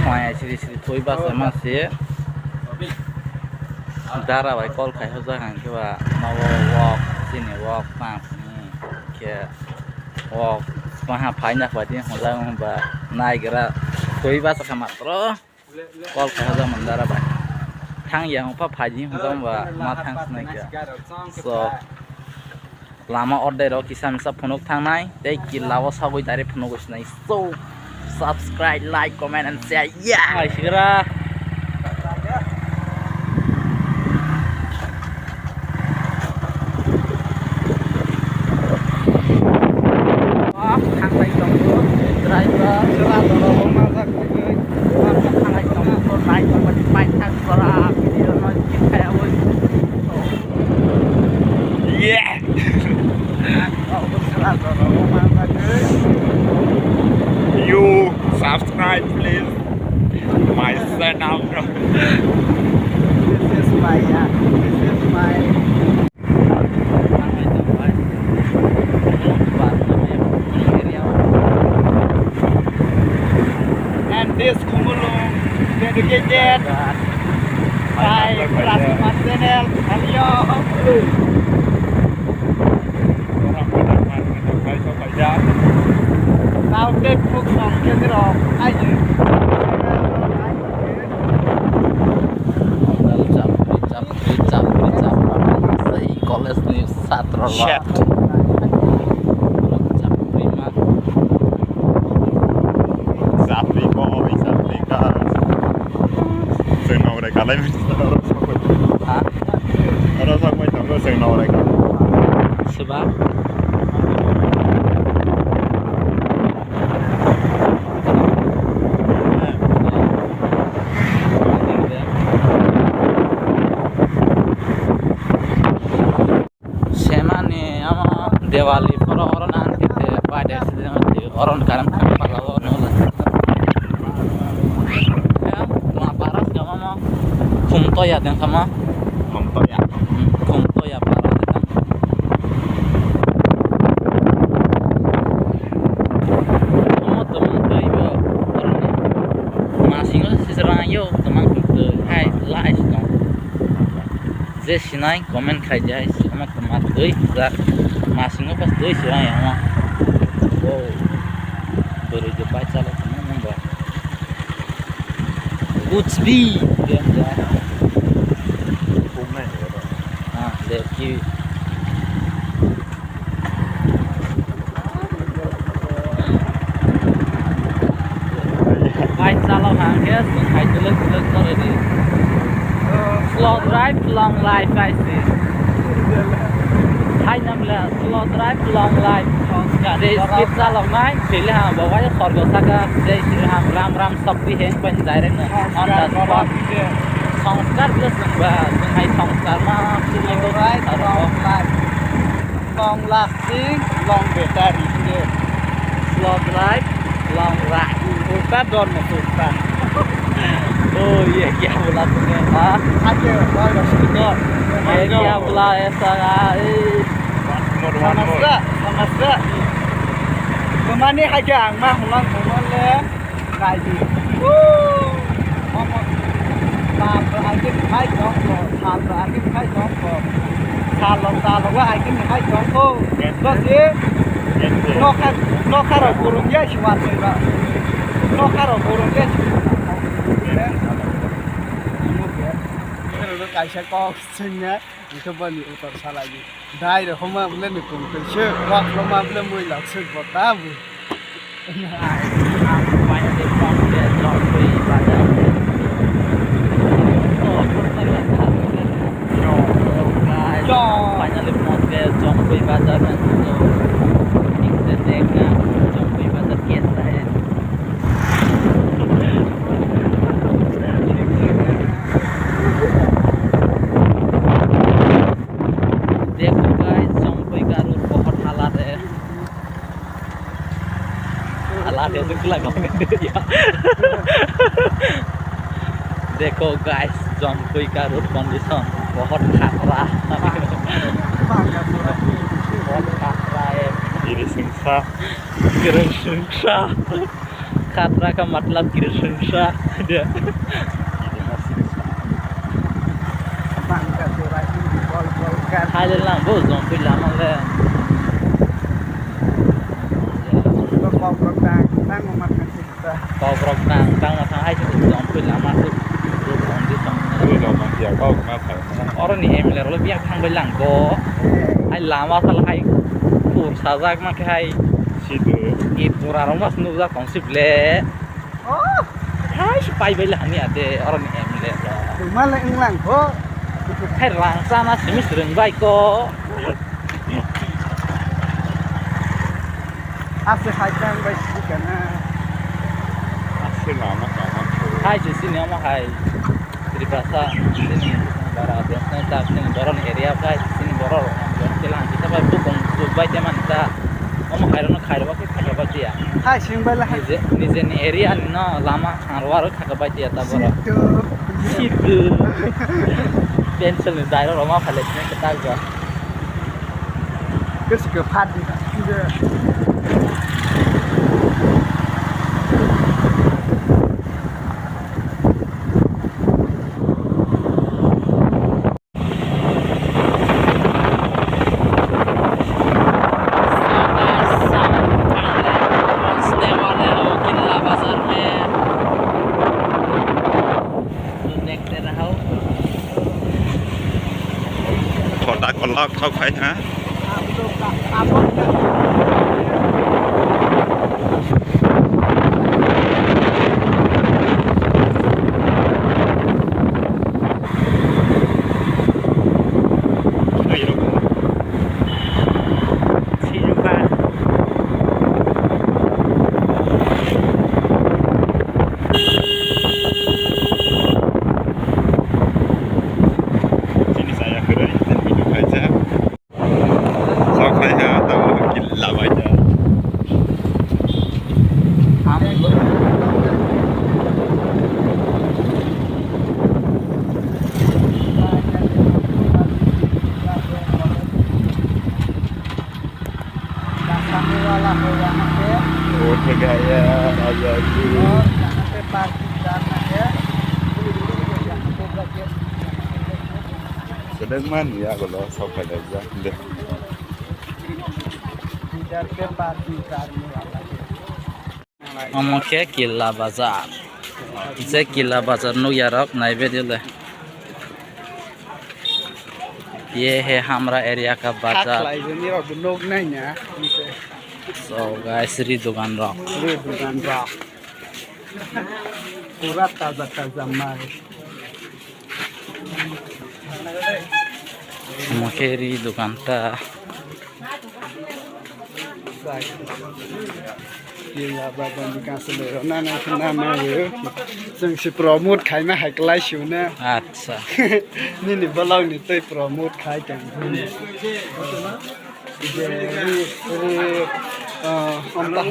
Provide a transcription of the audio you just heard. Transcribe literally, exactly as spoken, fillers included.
Maya siri siri thwi basa ma se. Dara bai call khai hojak ang khe ba nogo wok chini wok tang sini khe wok maha phaina phaidi hojak wng ba naigra thwi basa kha matro call khai hojak man dara bai thang yang pha phaidi hojak ba ma thang sinai khe so. Lama ordero kisa misa phunuk thangnai, tei killa o sagwi direct phunuk sinai. So, subscribe, like, comment and share. Yeah! Hai, sigra. Wah, thanglai tongo. Driver, chwla dolo, wngma jak twi. Wah, thanglai tongo. Driver, bai thang sora, video no skip khaya oi. Yeah! You subscribe, please. My channel. This is my, uh, this is my And this Khumulwng dedicated by Prasma Channel, Halio. Now they put on camera, I Chapri, chapri, chapri, chapri. Sei college ni satro rok. Shit. Chapri ma. Chapri ko, oi chapri ka. Chwng nogre kalai mi. Ha? Oro sak mai tongo chwng nogre ka. Seba. Semani ama Diwali poro oro nang kete pai de sini oro karam karam pala oro. Ya, ma paras jama ma. Khumtoya den sama. Khumtoya. Hmm, Khumtoya para den. Omo twmang twi bo. Masingo sisrang yo twmang twi. Hai, lai sitong. Je sinai comment khai jai. Omo twmang twi. Masingo pas twi sirang ya omo. Wow. Bwrwi je bai chalok tongma nang ba. Kuch bhi. Ah, leki. Bai chalok hang khe swng hai twlwk twlwk toredi. Slow drive, long life, I say. Hai nam le. Slow drive, long life, sanskar. Je speed chaloknai, sile ha, bo wai sorgo saka, je sile ha, ram ram sabdi heng pen direct no, on the spot. Sanskar plus nang ba, nang hai sanskar ma, sile ko right, long life, long lasting, long battery, sile. Slow drive, long ride. Ulta don mo ulta. Oh, ye kya bola tune, ha? Aje, bhai, rosito. Ye kya bola aisa, eh? Samasya, samasya. Tumani haja ang ma hulang hulang le. Kaji. Woo! Omo. Sal to agin khai tongko, sal to agin khai tongko. Salo, salo wa agin khai tongko. Basi. Nokha, nokha ro burung ya siwa teba. Nokha ro burung ya siwa. Kaisa kok senya, itu bani utar salagi. Dai rok homa bole ni kum kaisa, wak homa bole mui lak se bota bu. Finally, Jampui Bazar na. Jampui Bazar kesa hai. Dekho guys, Jampui ka road bahut halat hai. Halat hai, dukh laga hai. Dekho guys, Jampui ka road condition bahut khatra. Bahut khatra hai. Iri singsa. Iri singsa. Khatra ka matlab kiri sungsa. Dia. Bangka surai ini bol bol kan. Hai le lang bo jong pui lama le. Kok rok tang tang umat kan sih kita. Kok rok tang tang masang hai sih jong pui lama tu. Oro ni M L A rok le biya thang bai lang bo. Hai lama sal hai. Pur sajak ma khe hai. Sidu. Ipura rok mas nukjak tong sip le. Oh. Hai si pai bai le hani ade oro ni M L A rok. Tuma le wng lang kho. Hai rang chana simi swrwng bai ko. Ase hai kang bai si kana. Ase lama kama. Hai si sini ama hai. Tripura chini bara bwsnai ta chini borok ni area bai chini borok rok ang kilang kita bai bukung bai te man ta omo khairok no khairok khe khairok bai tiya. Hai sing bai la hai. Nije nije ni area ni no lama khangro aro khairok bai tiya ta borok. Situ. Situ. Pencil ni dairo roma phale sini kita ga. Kes ke phat di. Khota kolok thok phai ha. Chini saya kwrwi, chini video kaisa. Sok phai ha, tamo kila bai ja. वो तो गया राजा जी। Sedang man ya kalau sok phai ja. Omo khe Killa Bazar. Je Killa Bazar nukya rok naibe dile. Ye he hamra area ka bazar. Khaklai jani rok nuk nai na. So guys, ri dukan rok. Ri dukan rok. Pura taza taza mal. Omo khe ri dukan ta. Killa Bazar ni kansile rok nana khe nana yo. Chwng se promote khaima hai klai sio na. Acha. Nini vlog ni tei promote khai tong. Je ri, ri, ah, amta